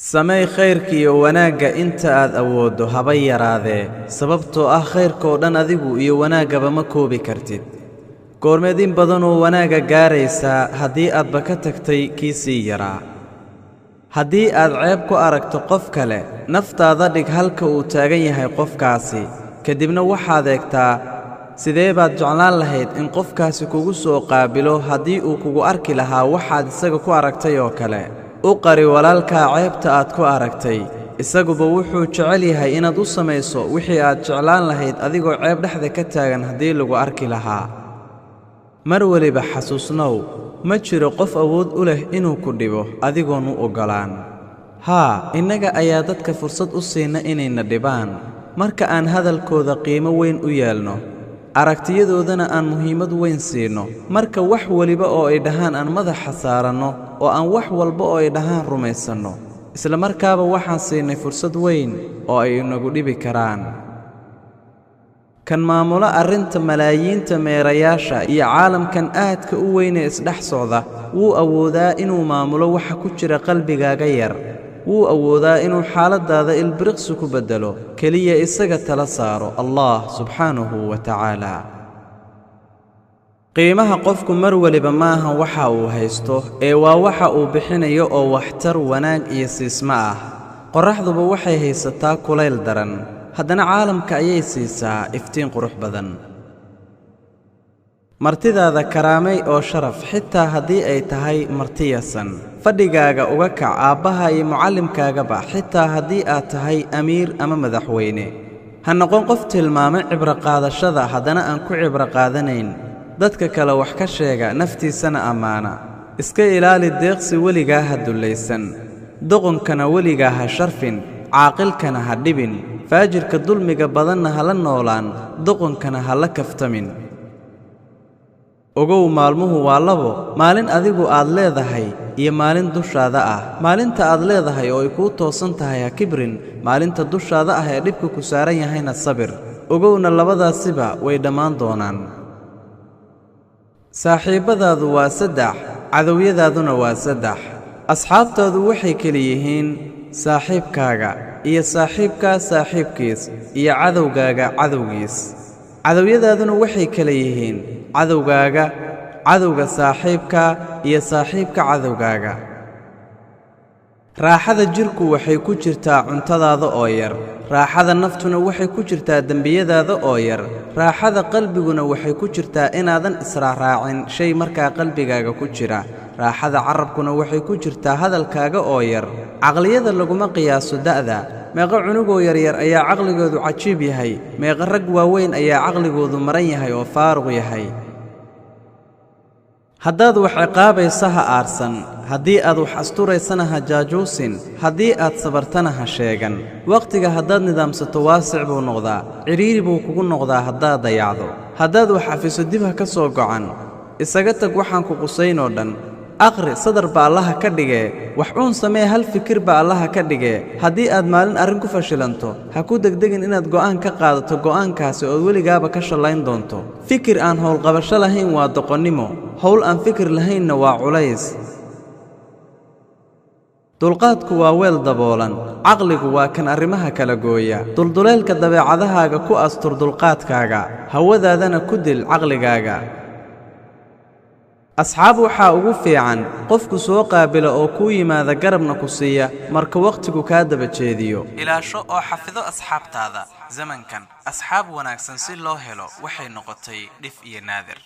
Samee khayrka iyo wanaagga inta aad awooddo haba yaraadee, sababtoo ah khayrkoo dhan adigu iyo wanaaggaba ma koobi kartid. Goormeed in badanoo wanaagga gaaraysaa haddii aadba ka tagtay kii sii yaraa. Haddii aad ceeb ku aragto qof kale, naftaada dhig halka uu taagan yahay qofkaasi, kadibna waxaad eegtaa sidee baad jeclaan lahayd in qofkaasi kugu soo qaabilo haddii uu kugu arki lahaa waxaad isaga ku aragtay oo kale. U qari walaalkaa ceebta aad ku aragtay, isaguba wuxuu jecel yahay inaad u samayso wixii aad jeclaan lahayd adigoo ceeb dhexda ka taagan haddii lagu arki lahaa. Mar weliba xasuusnow, ma jiro qof awood u leh inuu ku dhibo adigoon u oggolaan. Haa, innaga ayaa dadka fursad u siina inayna dhibaan, marka aan hadalkooda qiimo weyn u yeelno, aragtiyadoodana aan muhiimad weyn siino, marka wax weliba oo ay dhahaan aan madaxa saaranno oo aan wax walba oo ay dhahaan rumaysanno, isla markaaba waxaan siinay fursad weyn oo ay inagu dhibi karaan. Kan maamulo arrinta malaayiinta meerayaasha iyo caalamkan aadka u weyn ee isdhex socda, wuu awoodaa inuu maamulo waxa ku jira qalbigaaga yar. Wuu awoodaa inuu xaaladdaada ilbiriqsi ku beddelo, keliya isaga tala saaro Allah subxaanahu wa tacaala. Qiimaha qofku mar weliba maaha waxa uu haysto, ee waa waxa uu bixinayo oo waxtar, wanaag iyo siismo ah. Qorraxduba waxay haysataa kulayl daran, haddana caalamka ayay siisaa iftiin qurux badan. Martidaada karaamay oo sharaf, xitaa haddii ay tahay martiyasan. Fadhigaaga uga kac aabbaha iyo mucallimkaagaba, xitaa haddii aad tahay amiir ama madaxweyne. Ha noqon qof tilmaama cibro qaadashada haddana aan ku cibro qaadanayn. Dadka kale wax ka sheega, naftiisana ammaana. Iska ilaali deeqsi weligaa ha dullaysan, doqonkana weligaa ha sharfin, caaqilkana ha dhibin, faajirka dulmiga badanna ha la noolaan, doqonkana ha la kaftamin. Ogow maalmuhu waa labo, maalin adigu aad leedahay iyo maalin dushaada ah. Maalinta aad leedahay oo ay kuu toosan tahay ha kibrin, maalinta dushaada ah ee dhibka ku saaran yahayna sabir. Ogowna labadaasiba way dhammaan doonaan. Saaxiibbadaadu waa saddex, cadowyadaaduna waa saddex. Asxaabtaadu waxay kala yihiin saaxiibkaaga iyo saaxiibkaa saaxiibkiis iyo cadowgaaga cadowgiis. Cadowyadaaduna waxay kala yihiin cadowgaaga, cadowga saaxiibka iyo saaxiibka cadowgaaga. Raaxada jidhku waxay ku jirtaa cuntadaada oo yar, raaxada naftuna waxay ku jirtaa dembiyadaada oo yar, raaxada qalbiguna waxay ku jirtaa inaadan israacraacin shay markaa qalbigaaga ku jira, raaxada carabkuna waxay ku jirtaa hadalkaaga oo yar. Caqliyada laguma qiyaaso da'da. Meeqa cunugoo yaryar ayaa caqligoodu cajiib yahay, meeqa rag waaweyn ayaa caqligoodu maran yahay oo faaruq yahay. Haddaad wax ciqaabaysa ha aarsan, haddii aad wax asturaysana ha jaajuusin, haddii aad sabartana ha sheegan. Wakhtiga haddaad nidaamsato waasic buu noqdaa, cidhiiri buu kugu noqdaa haddaad dayacdo. Haddaad wax xafiso dib ha ka soo gocan, isaga tag waxaan ku qusaynoo dhan. Akhri sadar ba Allaha ka dhigee, wax uun samee hal fikir ba Allaha ka dhigee. Haddii aad maalin arrin ku fashilanto, ha ku degdegin inaad go'aan ka qaadato go'aankaasi ood weligaaba ka shallayn doonto. Fikir aan howlqabasho lahayn waa doqonnimo, howl aan fikir lahaynna waa culays. Dulqaadku waa weel daboolan, caqligu waa kan arrimaha kala gooya. Dulduleelka dabeecadahaaga ku astur dulqaadkaaga, hawadaadana ku dil caqligaaga. Asxaab waxaa ugu fiican qofku soo qaabila oo kuu yimaada garabna ku siiya marka wakhtigu kaa daba jeediyo. Ilaasho oo xafido asxaabtaada. Zamankan asxaab wanaagsan si loo helo waxay noqotay dhif iyo naadir.